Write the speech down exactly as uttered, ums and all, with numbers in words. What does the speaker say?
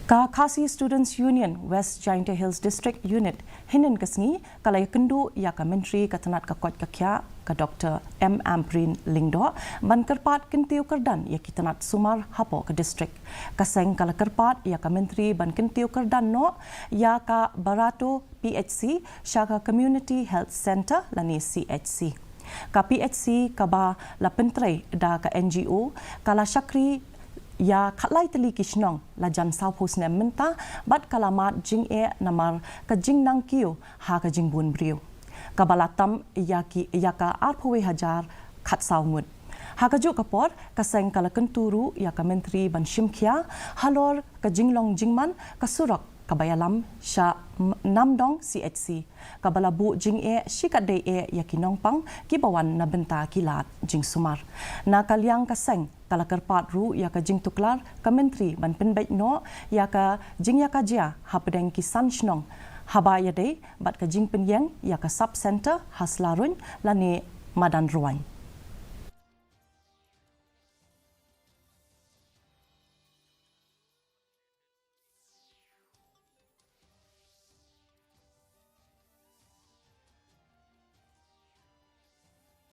Ka Khasi Students Union West Jaintia Hills District Unit hynnin ka sngi ka la ïakynduh ïa ka Myntri ka tnat ka koit ka khiah ka Dr M Ampareen Lyngdoh ban kyrpad kyntiew kyrdan ïa ki tnat sumar hapoh ka district. Ka seng ka la kyrpad ïa ka Myntri ban kyntiew kyrdan noh ïa ka Barato PHC sha ka Community Health Centre lane CHC. Ka PHC kaba la pyntrei da ka NGO ka la shakri ïa khatlai tylli ki shnong la jan sawphew snem mynta bad ka la mad jingeh namar ka jingnang kiew ha ka jingbun briew, kaba la tam ïa ki ïa ka arphew hajar khatsaw ngut. Ha kajuh ka por ka seng ka la kyntu ruh ïa ka Myntri ban shim khia halor ka jinglong jingman ka surok kaba ïalam sha Namdong CHC, kaba la buh jingeh shikatdei eh ïa ki nongpang kiba wan na bynta ki lad jingsumar. Na ka liang ka seng ka la kyrpad ruh ïa ka jingtuklar ka Myntri ban pynbeit noh ïa ka jingïakajia hapdeng ki san shnong haba ïadei bad ka jingpynïeng ïa ka sub centre ha Sla Ruin lane Madan Rwaiñ.